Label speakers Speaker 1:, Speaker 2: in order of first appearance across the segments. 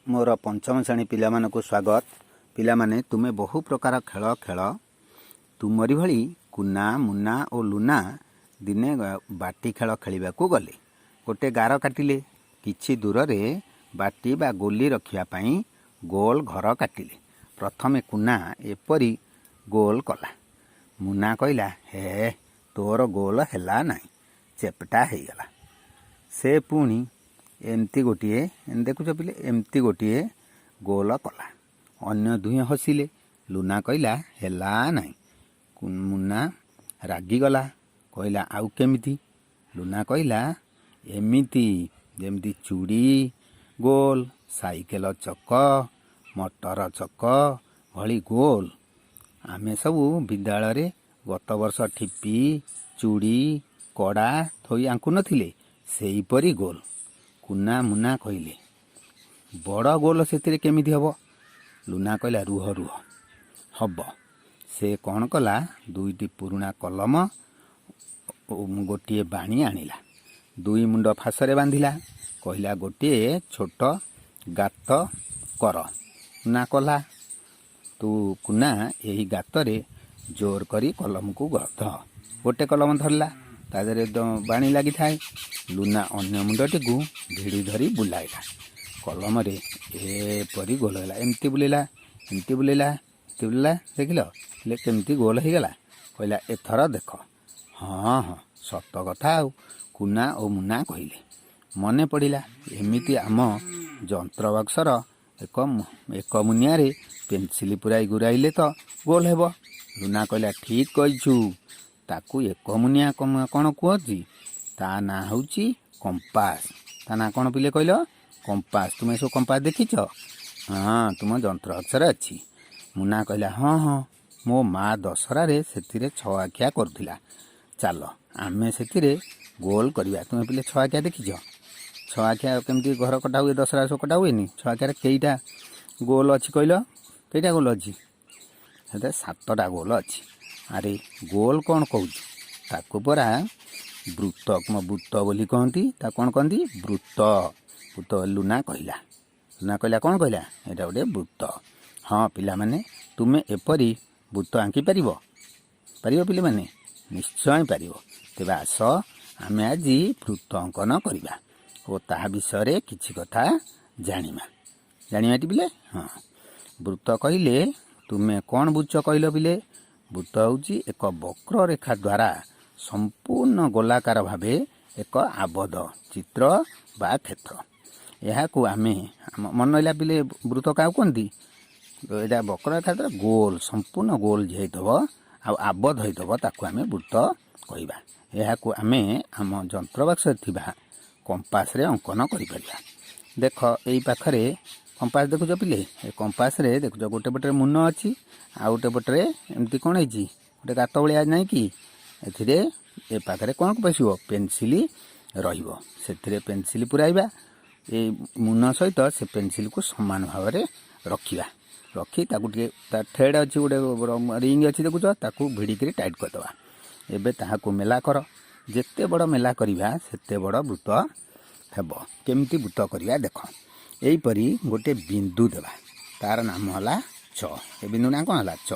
Speaker 1: ମୋର ପଞ୍ଚମ ଶ୍ରେଣୀ ପିଲାମାନଙ୍କୁ ସ୍ୱାଗତ। ପିଲାମାନେ, ତୁମେ ବହୁ ପ୍ରକାର ଖେଳ ଖେଳ। ତୁମରି ଭଳି କୁନା, ମୁନା ଓ ଲୁନା ଦିନେ ବାଟି ଖେଳ ଖେଳିବାକୁ ଗଲେ। ଗୋଟେ ଗାର କାଟିଲେ। କିଛି ଦୂରରେ ବାଟି ବା ଗୋଲି ରଖିବା ପାଇଁ ଗୋଲ ଘର କାଟିଲେ। ପ୍ରଥମେ କୁନା ଏପରି ଗୋଲ କଲା। ମୁନା କହିଲା, "ହେ, ତୋର ଗୋଲ ହେଲା ନାହିଁ, ଚେପଟା ହେଇଗଲା।" ସେ ପୁଣି ଏମିତି ଗୋଟିଏ, ଦେଖୁଛ ପିଲେ, ଏମିତି ଗୋଟିଏ ଗୋଲ କଲା। ଅନ୍ୟ ଦୁହେଁ ହସିଲେ। ଲୁନା କହିଲା, "ହେଲା ନାହିଁ।" ମୁନା ରାଗିଗଲା, କହିଲା, "ଆଉ କେମିତି?" ଲୁନା କହିଲା, "ଏମିତି, ଯେମିତି ଚୁଡ଼ି ଗୋଲ, ସାଇକେଲ ଚକ, ମଟର ଚକ ଭଳି ଗୋଲ। ଆମେ ସବୁ ବିଦ୍ୟାଳୟରେ ଗତ ବର୍ଷ ଠିପି, ଚୁଡ଼ି, କଡ଼ା ଥୋଇ ଆଙ୍କୁନଥିଲେ? ସେଇପରି ଗୋଲ।" କୁନା, ମୁନା କହିଲେ, "ବଡ଼ ଗୋଲ ସେଥିରେ କେମିତି ହେବ?" ଲୁନା କହିଲା, "ରୁହ, ରୁହ, ହବ।" ସେ କ'ଣ କଲା? ଦୁଇଟି ପୁରୁଣା କଲମ ଓ ଗୋଟିଏ ବାଣି ଆଣିଲା। ଦୁଇ ମୁଣ୍ଡ ଫାଶରେ ବାନ୍ଧିଲା। କହିଲା, "ଗୋଟିଏ ଛୋଟ ଗାତ କର।" ମୁନା କଲା। "ତୁ କୁନା, ଏହି ଗାତରେ ଜୋର କରି କଲମକୁ ଧ।" ଗୋଟେ କଲମ ଧରିଲା, ତା ଦେହରେ ବାଣି ଲାଗିଥାଏ। ଲୁନା ଅନ୍ୟ ମୁଣ୍ଡଟିକୁ ଭିଡ଼ି ଧରି ବୁଲାଇଲା। କଲମରେ ଏପରି ଗୋଲ ହେଲା। ଏମିତି ବୁଲିଲା, ଏମିତି ବୁଲିଲା, ଏମିତି ବୁଲିଲା। ଦେଖିଲ ହେଲେ କେମିତି ଗୋଲ ହେଇଗଲା? କହିଲା, "ଏଥର ଦେଖ।" ହଁ, ସତ କଥା ଆଉ, କୁନା ଓ ମୁନା କହିଲେ। ମନେ ପଡ଼ିଲା, ଏମିତି ଆମ ଯନ୍ତ୍ରବାକ୍ସର ଏକ ମୁନିଆରେ ପେନସିଲ ପୁରାଇ ଗୁରାଇଲେ ତ ଗୋଲ ହେବ। ଲୁନା କହିଲା, "ଠିକ୍ କହିଛୁ। ତାକୁ ଏକ ମୁନିଆ କ'ଣ କୁହନ୍ତି? ତା ନାଁ ହେଉଛି କମ୍ପାସ। ତା ନାଁ କ'ଣ ପିଲେ କହିଲ? କମ୍ପାସ। ତୁମେ ସବୁ କମ୍ପାସ ଦେଖିଛ? ହଁ, ତୁମ ଯନ୍ତ୍ର ବାକ୍ସରେ ଅଛି।" ମୁନା କହିଲା, "ହଁ, ମୋ ମା ଦଶହରାରେ ସେଥିରେ ଛଅ ଆଖିଆ କରୁଥିଲା। ଚାଲ, ଆମେ ସେଥିରେ ଗୋଲ କରିବା।" ତୁମେ ପିଲେ ଛଅ ଆଖିଆ ଦେଖିଛ? ଛଅ ଆଖିଆ କେମିତି ଘର କଟା ହୁଏ? ଦଶହରା ସବୁ କଟା ହୁଏନି? ଛଅ ଆଖିଆରେ କେଇଟା ଗୋଲ ଅଛି କହିଲ? କେଇଟା ଗୋଲ ଅଛି ସେଥିରେ? ସାତଟା ଗୋଲ ଅଛି। ଆରେ, ଗୋଲ କ'ଣ କହୁଛୁ? ତାକୁ ପରା ବୃତ୍ତ, ବୃତ୍ତ ବୋଲି କହନ୍ତି। ତାକୁ କ'ଣ କହନ୍ତି? ବୃତ୍ତ, ବୃତ୍ତ। ଲୁନା କହିଲା। ଲୁନା କହିଲା, କ'ଣ କହିଲା? ଏଇଟା ଗୋଟେ ବୃତ୍ତ। ହଁ ପିଲାମାନେ, ତୁମେ ଏପରି ବୃତ୍ତ ଆଙ୍କି ପାରିବ? ପାରିବ ପିଲାମାନେ? ନିଶ୍ଚୟ ପାରିବ। ତେବେ ଆସ, ଆମେ ଆଜି ବୃତ୍ତ ଅଙ୍କନ କରିବା ଓ ତାହା ବିଷୟରେ କିଛି କଥା ଜାଣିବା। ଜାଣିବା ଟି ପିଲେ? ହଁ। ବୃତ୍ତ କହିଲେ ତୁମେ କ'ଣ ବୁଝୁଛ କହିଲ ପିଲେ? ବୃତ୍ତ ହେଉଛି ଏକ ବକ୍ରରେଖା ଦ୍ୱାରା ସମ୍ପୂର୍ଣ୍ଣ ଗୋଲାକାର ଭାବେ ଏକ ଆବଦ୍ଧ ଚିତ୍ର ବା କ୍ଷେତ୍ର। ଏହାକୁ ଆମେ ଆମ ମନେ ରହିଲା ପିଲେ, ବୃତ୍ତ କାହାକୁ କୁହନ୍ତି? ଏଇଟା ବକ୍ରରେଖା ଦ୍ୱାରା ଗୋଲ, ସମ୍ପୂର୍ଣ୍ଣ ଗୋଲ ହେଇଥିବ ଆଉ ଆବଦ୍ଧ ହେଇଥିବ, ତାକୁ ଆମେ ବୃତ୍ତ କହିବା। ଏହାକୁ ଆମେ ଆମ ଯନ୍ତ୍ରବାକ୍ସରେ ଥିବା କମ୍ପାସରେ ଅଙ୍କନ କରିପାରିବା। ଦେଖ, ଏଇ ପାଖରେ କମ୍ପାସ ଦେଖୁଛ ପିଲେ? ଏ କମ୍ପାସରେ ଦେଖୁଛ, ଗୋଟେ ପଟରେ ମୁନ ଅଛି, ଆଉ ଗୋଟେ ପଟରେ ଏମିତି କ'ଣ ହେଇଛି? ଗୋଟେ ଗାତ ଭଳିଆ ନାହିଁ କି? ଏଥିରେ ଏ ପାଖରେ କ'ଣ ପଶିବ? ପେନସିଲି ରହିବ। ସେଥିରେ ପେନସିଲ ପୁରାଇବା। ଏଇ ମୁନ ସହିତ ସେ ପେନସିଲକୁ ସମାନ ଭାବରେ ରଖିବା। ରଖି ତାକୁ ଟିକେ, ତା ଥ୍ରେଡ୍ ଅଛି, ଗୋଟେ ରିଙ୍ଗ ଅଛି ଦେଖୁଛ, ତାକୁ ଭିଡ଼ିକିରି ଟାଇଟ୍ କରିଦେବା। ଏବେ ତାହାକୁ ମେଲା କର। ଯେତେ ବଡ଼ ମେଲା କରିବା, ସେତେ ବଡ଼ ବୃତ୍ତ ହେବ। କେମିତି ବୃତ୍ତ କରିବା ଦେଖ। ଏହିପରି ଗୋଟେ ବିନ୍ଦୁ ଦେବା। ତାର ନାମ ହେଲା ଚ। ଏ ବିନ୍ଦୁ ନାଁ କ'ଣ ହେଲା? ଚ।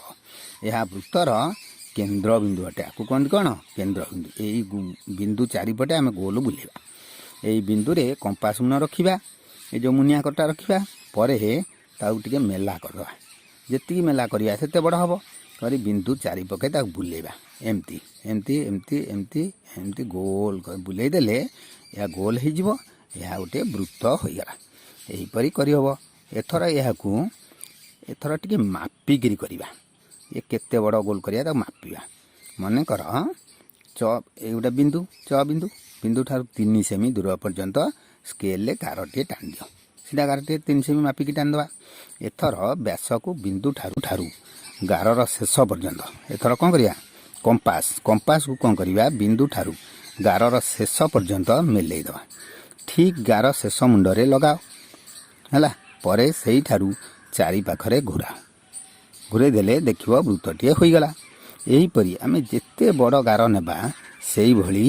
Speaker 1: ଏହା ବୃତ୍ତର କେନ୍ଦ୍ର ବିନ୍ଦୁ ଅଟେ। ଆକୁ କୁହନ୍ତି କ'ଣ? କେନ୍ଦ୍ର ବିନ୍ଦୁ। ଏଇ ବିନ୍ଦୁ ଚାରିପଟେ ଆମେ ଗୋଲ ବୁଲେଇବା। ଏଇ ବିନ୍ଦୁରେ କମ୍ପାସ ମୁନ ରଖିବା, ଏ ଯେଉଁ ମୁନିଆ କଟା ରଖିବା। ପରେ ତାକୁ ଟିକେ ମେଲା କରିଦେବା। ଯେତିକି ମେଲା କରିବା, ସେତେ ବଡ଼ ହେବ। କରି ବିନ୍ଦୁ ଚାରିପଟେ ତାକୁ ବୁଲେଇବା। ଏମିତି, ଏମିତି, ଏମିତି, ଏମିତି, ଏମିତି ଗୋଲ କରି ବୁଲେଇ ଦେଲେ ଏହା ଗୋଲ ହେଇଯିବ। ଏହା ଗୋଟିଏ ବୃତ୍ତ ହୋଇଗଲା। ଏହିପରି କରିହେବ। ଏଥର ଏହାକୁ ଏଥର ଟିକେ ମାପିକିରି କରିବା। ଏ କେତେ ବଡ଼ ଗୋଲ କରିବା, ତାକୁ ମାପିବା। ମନେକର ଚ, ଏଇ ଗୋଟେ ବିନ୍ଦୁ, ଚ ବିନ୍ଦୁ। ବିନ୍ଦୁ ଠାରୁ 3 ସେମି ଦୂର ପର୍ଯ୍ୟନ୍ତ ସ୍କେଲରେ ଗାରଟିଏ ଟାଣିଦିଅ। ସିଧା ଗାରଟିଏ 3 ସେମି ମାପିକି ଟାଣିଦେବା। ଏଥର ବ୍ୟାସକୁ ବିନ୍ଦୁ ଠାରୁ ଗାରର ଶେଷ ପର୍ଯ୍ୟନ୍ତ, ଏଥର କ'ଣ କରିବା? କମ୍ପାସକୁ କ'ଣ କରିବା? ବିନ୍ଦୁ ଠାରୁ ଗାରର ଶେଷ ପର୍ଯ୍ୟନ୍ତ ମେଲେଇ ଦେବା। ଠିକ୍ ଗାର ଶେଷ ମୁଣ୍ଡରେ ଲଗାଅ। ହେଲା ପରେ ସେଇଠାରୁ ଚାରି ପାଖରେ ଘୁରା। ଘୁରେଇ ଦେଲେ ଦେଖିବ, ବୃତ୍ତଟିଏ ହୋଇଗଲା। ଏହିପରି ଆମେ ଯେତେ ବଡ଼ ଗାର ନେବା, ସେଇଭଳି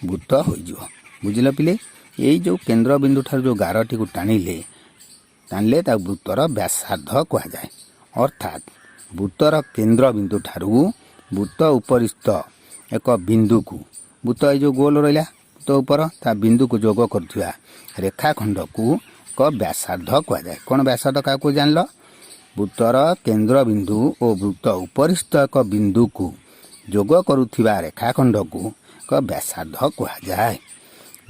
Speaker 1: ବୃତ୍ତ ହୋଇଯିବ। ବୁଝିଲ ପିଲେ? ଏଇ ଯେଉଁ କେନ୍ଦ୍ର ବିନ୍ଦୁ ଠାରୁ ଯେଉଁ ଗାରଟିକୁ ଟାଣିଲେ, ଟାଣିଲେ ତାକୁ ବୃତ୍ତର ବ୍ୟାସାର୍ଦ୍ଧ କୁହାଯାଏ। ଅର୍ଥାତ୍ ବୃତ୍ତର କେନ୍ଦ୍ରବିନ୍ଦୁ ଠାରୁ ବୃତ୍ତ ଉପରିସ୍ଥ ଏକ ବିନ୍ଦୁକୁ, ବୃତ୍ତ ଏଇ ଯେଉଁ ଗୋଲ ରହିଲା ବୃତ୍ତ ଉପର, ତା ବିନ୍ଦୁକୁ ଯୋଗ କରୁଥିବା ରେଖାଖଣ୍ଡକୁ ଏକ ବ୍ୟାସାର୍ଦ୍ଧ କୁହାଯାଏ। କ'ଣ ବ୍ୟାସାର୍ଦ୍ଧ କାହାକୁ ଜାଣିଲ? ବୃତ୍ତର କେନ୍ଦ୍ରବିନ୍ଦୁ ଓ ବୃତ୍ତ ଉପରିସ୍ଥ ଏକ ବିନ୍ଦୁକୁ ଯୋଗ କରୁଥିବା ରେଖାଖଣ୍ଡକୁ ଏକ ବ୍ୟାସାର୍ଦ୍ଧ କୁହାଯାଏ।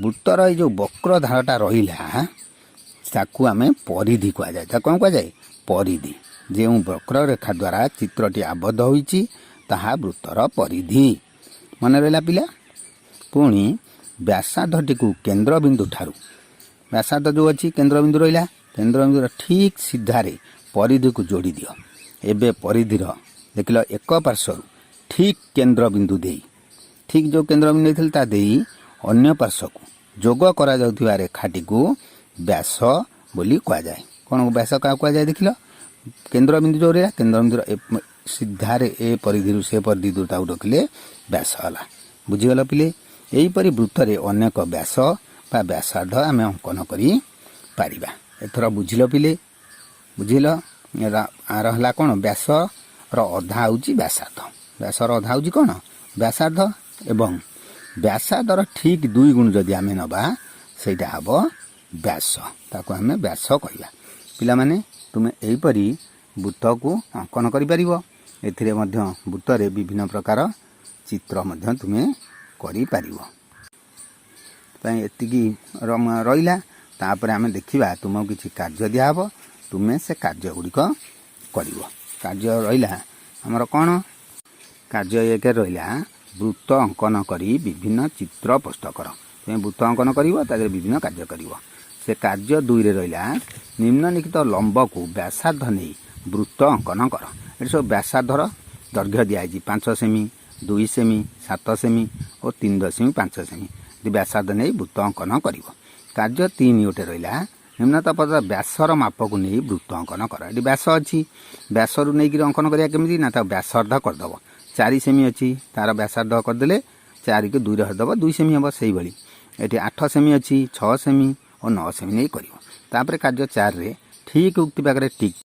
Speaker 1: ବୃତ୍ତର ଏଇ ଯେଉଁ ବକ୍ର ଧାରଟା ରହିଲା, ତାକୁ ଆମେ ପରିଧି କୁହାଯାଏ। ତାକୁ କ'ଣ କୁହାଯାଏ? ପରିଧି। ଯେଉଁ ବକ୍ରରେଖା ଦ୍ୱାରା ଚିତ୍ରଟି ଆବଦ୍ଧ ହୋଇଛି, ତାହା ବୃତ୍ତର ପରିଧି। ମନେ ରହିଲା ପିଲା? ପୁଣି ବ୍ୟାସାର୍ଦ୍ଧଟିକୁ କେନ୍ଦ୍ରବିନ୍ଦୁ ଠାରୁ, ବ୍ୟାସାର୍ଦ୍ଧ ଯେଉଁ ଅଛି, କେନ୍ଦ୍ରବିନ୍ଦୁ ରହିଲା, କେନ୍ଦ୍ରବିନ୍ଦୁର ଠିକ୍ ସିଧାରେ ପରିଧିକୁ ଯୋଡ଼ି ଦିଅ। ଏବେ ପରିଧିର ଦେଖିଲ ଏକ ପାର୍ଶ୍ୱରୁ ଠିକ୍ କେନ୍ଦ୍ରବିନ୍ଦୁ ଦେଇ, ଠିକ୍ ଯେଉଁ କେନ୍ଦ୍ରବିନ୍ଦୁ ଦେଇଥିଲେ ତା ଦେଇ ଅନ୍ୟ ପାର୍ଶ୍ୱକୁ ଯୋଗ କରାଯାଉଥିବା ରେଖାଟିକୁ ବ୍ୟାସ ବୋଲି କୁହାଯାଏ। କ'ଣ ବ୍ୟାସ କାହାକୁ କୁହାଯାଏ ଦେଖିଲ? କେନ୍ଦ୍ରବିନ୍ଦୁ ଯେଉଁ ରହିଲା, କେନ୍ଦ୍ରବିନ୍ଦୁର ସିଧାରେ ଏ ପରିଧିରୁ ସେ ପରିଧିରୁ ତାକୁ ରଖିଲେ ବ୍ୟାସ ହେଲା। ବୁଝିଗଲ ପିଲେ? ଏହିପରି ବୃତ୍ତରେ ଅନେକ ବ୍ୟାସ ବା ବ୍ୟାସାର୍ଦ୍ଧ ଆମେ ଅଙ୍କନ କରିପାରିବା। ଏଥର ବୁଝିଲ ପିଲେ? ବୁଝିଲ? ଆର ହେଲା କ'ଣ? ବ୍ୟାସର ଅଧା ହେଉଛି ବ୍ୟାସାର୍ଦ୍ଧ। ବ୍ୟାସର ଅଧା ହେଉଛି କ'ଣ? ବ୍ୟାସାର୍ଦ୍ଧ। ଏବଂ ବ୍ୟାସାର୍ଦ୍ଧର ଠିକ୍ ଦୁଇ ଗୁଣ ଯଦି ଆମେ ନେବା, ସେଇଟା ହେବ ବ୍ୟାସ। ତାକୁ ଆମେ ବ୍ୟାସ କହିବା। ପିଲାମାନେ, ତୁମେ ଏହିପରି ବୃତ୍ତକୁ ଅଙ୍କନ କରିପାରିବ। ଏଥିରେ ମଧ୍ୟ ବୃତ୍ତରେ ବିଭିନ୍ନ ପ୍ରକାର ଚିତ୍ର ମଧ୍ୟ ତୁମେ କରିପାରିବ। ପାଇଁ ଏତିକି ରହିଲା। ତାପରେ ଆମେ ଦେଖିବା, ତୁମକୁ କିଛି କାର୍ଯ୍ୟ ଦିଆହେବ, ତୁମେ ସେ କାର୍ଯ୍ୟ ଗୁଡ଼ିକ କରିବ। କାର୍ଯ୍ୟ ରହିଲା ଆମର କ'ଣ? କାର୍ଯ୍ୟ 1 ରହିଲା, ବୃତ୍ତ ଅଙ୍କନ କରି ବିଭିନ୍ନ ଚିତ୍ର ପ୍ରସ୍ତୁତ କର। ତୁମେ ବୃତ୍ତ ଅଙ୍କନ କରିବ, ତା ଦେହରେ ବିଭିନ୍ନ କାର୍ଯ୍ୟ କରିବ। ସେ କାର୍ଯ୍ୟ 2ରେ ରହିଲା, ନିମ୍ନଲିଖିତ ଲମ୍ବକୁ ବ୍ୟାସାର୍ଦ୍ଧ ନେଇ ବୃତ୍ତ ଅଙ୍କନ କର। ଏଠି ସବୁ ବ୍ୟାସାର୍ଦ୍ଧର ଦୈର୍ଘ୍ୟ ଦିଆହେଇଛି, 5 ସେମି, 2 ସେମି, 7 ସେମି ଓ 3.5 ସେମି। ଏଠି ବ୍ୟାସାର୍ଦ୍ଧ ନେଇ ବୃତ୍ତ ଅଙ୍କନ କରିବ। କାର୍ଯ୍ୟ 3 ଗୋଟେ ରହିଲା, ନିମ୍ନତପଦ ବ୍ୟାସର ମାପକୁ ନେଇ ବୃତ୍ତ ଅଙ୍କନ କର। ଏଠି ବ୍ୟାସ ଅଛି, ବ୍ୟାସରୁ ନେଇକିରି ଅଙ୍କନ କରିବା କେମିତି ନା ତାକୁ ବ୍ୟାସାର୍ଦ୍ଧ କରିଦେବ। 4 ସେମି ଅଛି, ତାର ବ୍ୟାସାର୍ଦ୍ଧ କରିଦେଲେ 4କୁ 2ରେ ହରିଦେବ, 2 ସେମି ହେବ। ସେଇଭଳି ଏଠି 8 ସେମି ଅଛି, 6 ସେମି ଓ 9 ସେମି ନେଇ କରିବ। ତାପରେ କାର୍ଯ୍ୟ 4ରେ ଠିକ୍ ଉକ୍ତି ପାଖରେ ଟିକ୍